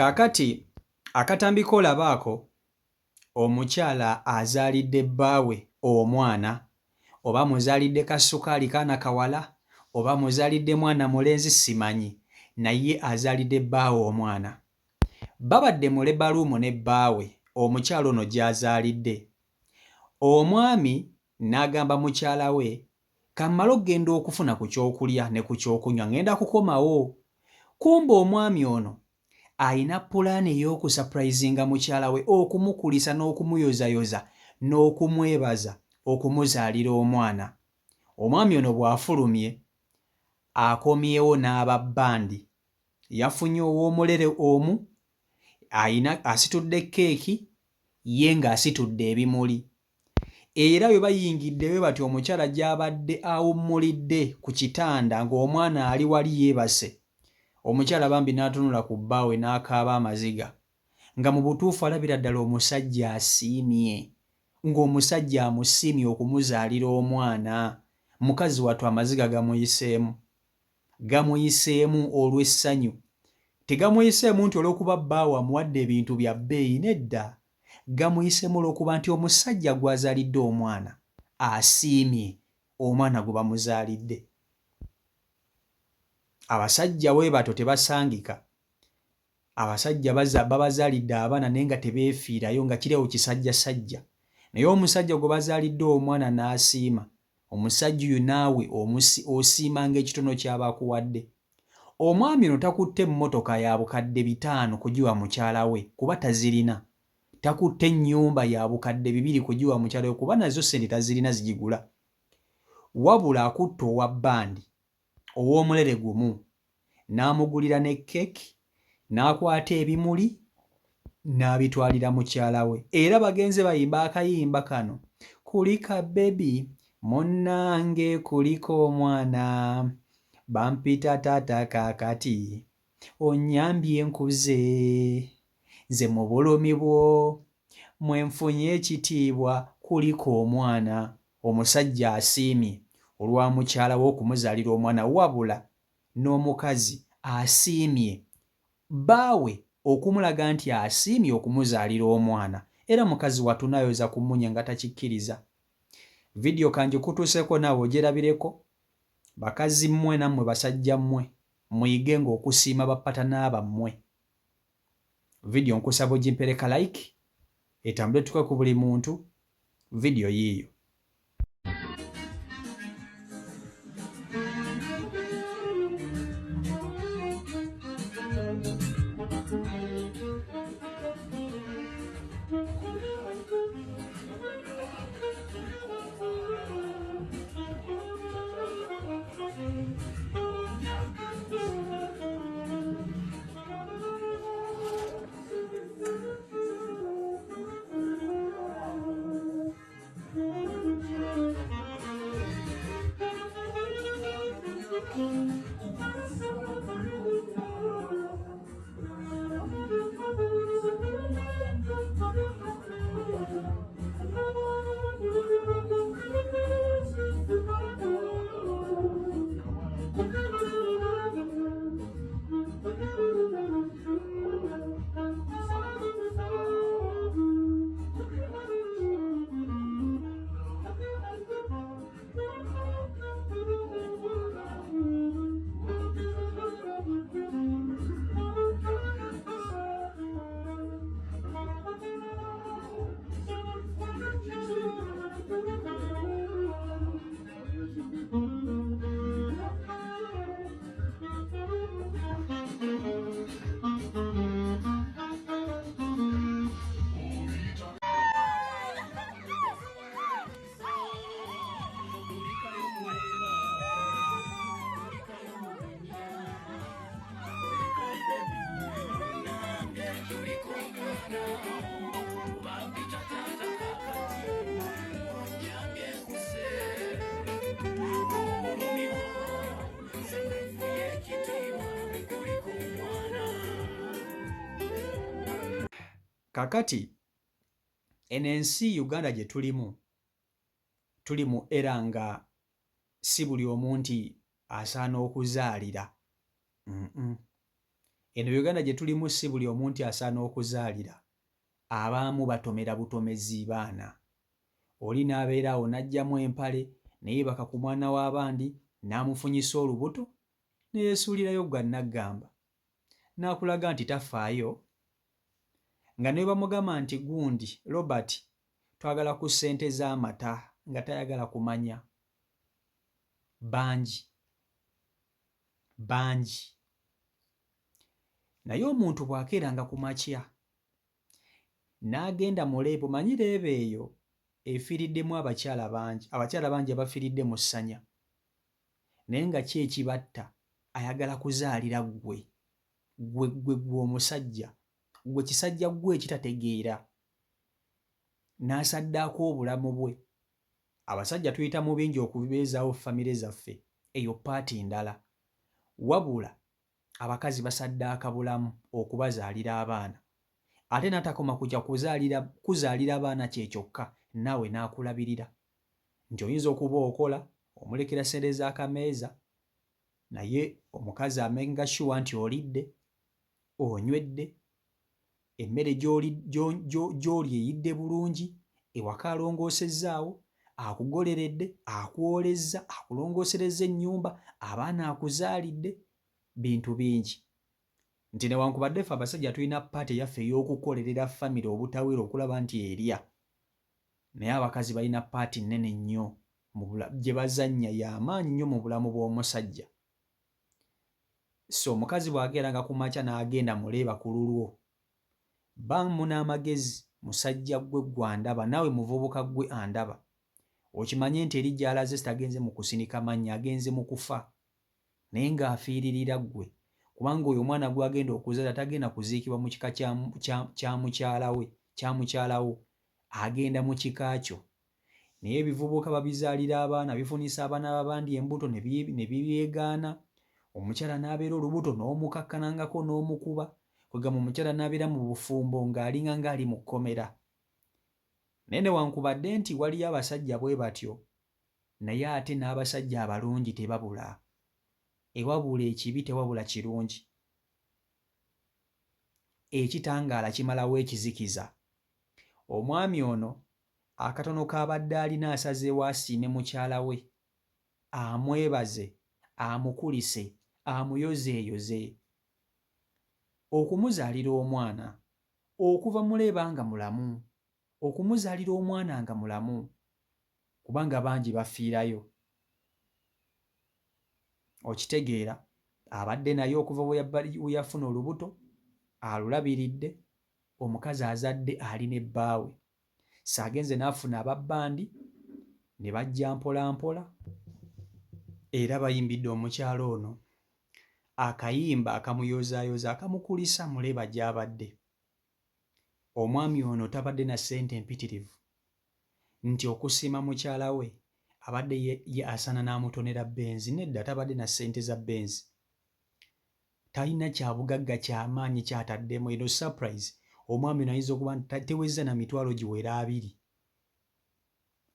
Kaakati akatambi k'olaba ako, omukyala azaalidde bbaawe omwana, oba amuzaalidde ka ssukaali kaana kawala, oba amuzaalidde mwana mulenzi simanyi, naye azaalidde bbaawe omwana. Babadde mu labour room ne bbaawe omukyala ono gy'azaalidde. Omwami n'agamba mukyala we, Ka mmale okugenda okufuna ku ky'okulya ne ku ky'okunywa ŋŋenda kukomawo. Kumbe omwami ono alina pulaani ey'okusapurayizinga mukyala we, okumukulisa n'okumuyozayoza n'okumwebaza okumuzaalira omwana. Omwami ono bw'afulumye akomyewo n'aba bbandi. Yafunye ow'omulere omu alina asitudde keeki ye ng'asitudde ebimuli. Era bwe bayingidde bwe batyo omukyala gy'abadde awummulidde ku kitanda ng'omwana ali wali yeebase, omukyala bambi n'atunula ku bbaawe n'akaaba amaziga nga mu butuufu alabira ddala omusajja asiimye, ng'omusajja amusiimye okumuzaalira omwana. Mukazi wattu amaziga gamuyiseemu. Gamuyiseemu olw'essanyu. Tegamuyiseemu nti olw'okuba bbaawe amuwadde ebintu bya bbeeyi, nedda. Gamuyiseemu olw'okuba nti omusajja gw'azaalidde omwana asiimye omwana gwe bamuzaalidde. Abasajja bwe batyo tebasangika. Abasajja babazaalidde abaana naye nga tebeefiirayo nga kiri awo kisajjasajja. Naye omusajja gwe bazaalidde omwana n'asiima, omusajja oyo naawe osiimanga ekitono ky'aba akuwadde. Omwami ono takutte mmotoka ya bukadde bitaano kugiwa mukyala we kuba tazirina. Takutte nnyumba ya bukadde bibiri kugiwa mukyala we kuba nazo ssente tazirina zigigula. Wabula akutte owa bbandi ow'omulere gumu n'amugulira ne keeki, n'akwata ebimuli n'abitwalira mukyala we. Era bagenze bayimba akayimba kano, Kulika bbebi munnange kulika omwana, bampita taata kaakati onnyambye nkuze, nze mu bulumi bwo mwe nfunye ekitiibwa kulika omwana. Omusajja asiimye olwa mukyala we okumuzaalira omwana wabula n'omukazi asiimye bbaawe okumulaga nti asiimye okumuzaalira omwana era mukazi wattu n'ayoza ku mmunye nga takikkiriza. Vidiyo kangikutuuseeko naawe ogyerabireko. Bakazi mmwe nammwe basajja mmwe muyigenga okusiima bapatana bammwe. Vidiyo nkusaba ogimpere ka like etambule etuuke ku buli muntu. Vidiyo yiiyo. Kakati eno ensi Uganda gye tulimu, tuli mu era nga si buli omu nti asaana okuzaalira. Mm -mm. Eno Uganda gye tulimu si buli omu nti asaana okuzaalira. Abaamu batomera butomezi baana. Oli n'abeera awo n'aggyamu empale ne yeebaka ku mwana w'abandi n'amufunyisa olubuto ne yeesuulirayo gwa nnaggamba. N'akulaga nti tafaayo. Nga ne bwe bamugamba nti gundi Robert twagala ku ssente z'amata nga tayagala kumanya. Bangi. Bangi. Naye omuntu bw'akeeranga ku makya n'agenda mu leeba, omanyi leeba eyo efiiriddemu abakyala bangi, abakyala bangi abafiiridde mu ssanya. Naye nga ki ekibatta? Ayagala kuzaalira ggwe. Ggwe, ggwe, ggwe omusajja. Ggwe kisajja ggwe ekitategeera. N'asaddaaka obulamu bwe. Abasajja tuyita mu bingi okubeezaawo famire zaffe, eyo part ndala. Wabula abakazi basaddaaka bulamu okubazaalira abaana. Ate n'atakoma ku kya kuzaalira, kuzaalira baana kye kyokka, naawe n'akulabirira. Nti oyinza okuba okola, omulekera ssente z'akameeza, naye omukazi amakinga sure nti olidde, onywedde, emmere gy'olya eyidde bulungi, ewaka alongoosezzaawo, akugoleredde, akwolezza, akulongooserezza ennyumba, abaana akuzaalidde, bintu bingi. Nti newankubadde ffe abasajja tulina part eyaffe ey'okukolerera famire obutawera okulaba nti erya, naye abakazi balina part nnene nnyo gye bazannya ya maanyi nnyo mu bulamu bw'omusajja. So omukazi bw'akeeranga ku makya n'agenda mu leeba ku lulwo, baamu n'amagezi musajja ggwe ggwe andaba naawe muvubuka ggwe andaba, okimanye nti eri gy'alaze tagenze mu kusinika mannyo agenze mu kufa naye ng'afiiririra ggwe kubanga oyo omwana gw'agenda okuzaala tagenda kuziikibwa mu kika kya, kya, kya mukyala we, kya mukyala wo, agenda mu kika kyo. Naye ebivubuka babizaalira abaana, bifunisa abaana b'abandi embuto ne bibyegaana, omukyala n'abeera olubuto n'omukakkanangako n'omukuba, kwegamba omukyala n'abeera mu bufumbo ng'alinga ng'ali mu kkomera. Naye newankubadde nti waliyo abasajja bwe batyo, naye ate n'abasajja abalungi tebabula. Ewabula ekibi tewabula kirungi. Ekitangaala kimalawo ekizikiza. Omwami ono akatono k'abadde alina asazeewo asiime mukyala we, amwebaze, amukulise, amuyozeeyoze. Okumuzaalira omwana okuva mu leeba nga mulamu, okumuzaalira omwana nga mulamu kubanga bangi bafiirayo. Okitegeera abadde naye okuva bwe yafuna olubuto alulabiridde, omukazi azadde ali ne bbaawe. Saagenze n'afuna aba bbandi ne bajja mpolampola era bayimbidde omukyala ono akayimba akamuyozaayoza akamukulisa mu leeba gy'abadde. Omwami ono tabadde na ssente mpitirivu nti okusiima mukyala we abadde ye asaana n'amutonera Benz, nedda tabadde na ssente za Benz. Talina kyabugagga kyamaanyi kyataddemu eno surprise omwami ono ayinza okuba nti tewezza na mitwalo giwera abiri.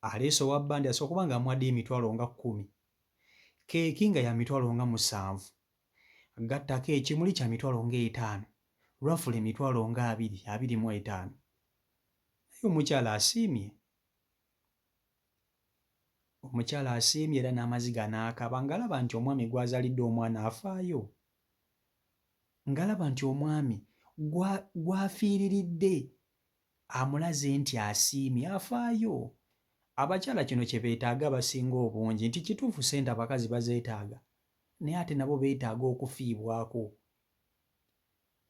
Aleese owa bbandi asobola okuba nga amuwaddeyo emitwalo nga kkumi. Keeki nga ya mitwalo nga musanvu. Gattako ekimuli kya mitwalo nga etaano. Rafule emitwalo nga abiri, 25. Naye omukyala asiimye. Omukyala asiimye era n'amaziga n'akaaba ng'alaba nti omwami gw'azaalidde omwana afaayo. Ng'alaba nti omwami gw'afiiriridde amulaze nti asiimye, afaayo. Abakyala kino kye beetaaga abasinga obungi nti kituufu ssente abakazi bazeetaaga naye ate nabo beetaaga okufiibwako.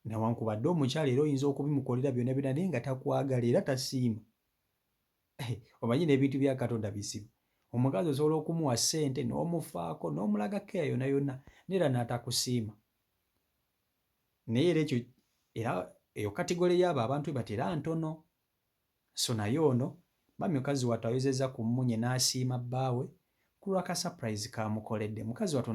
Newankubadde omukyala era oyinza okubimukolera byonna byonna naye nga takwagala era tasiima. Omanyi n'ebintu bya Katonda bizibu. Omukazi osobola okumuwa ssente n'omufaako n'omulaga keya yonna yonna naye era n'atakusiima. Naye era ekyo era eyo katigole y'abo abantu bati era ntono. So naye ono bambi mukazi wattu ayozezza ku mmunye n'asiima bbaawe ku lwa ka surprise k'amukoledde. Mukazi wattu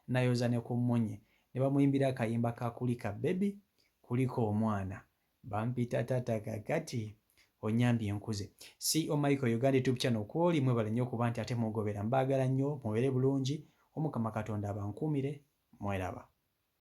n'ayoza ne ku mmunye ne bamuyimbira akayimba ka Kulika Baby, Kulika Omwana. Bampita tata kakati onyambye nkuze. CEO Michael Uganda YouTube channel kwoli mwebale nnyo okuba nti ate mugobera. Mbaagala nnyo mubeere bulungi. Omukama Katonda abankuumire. Mweraba.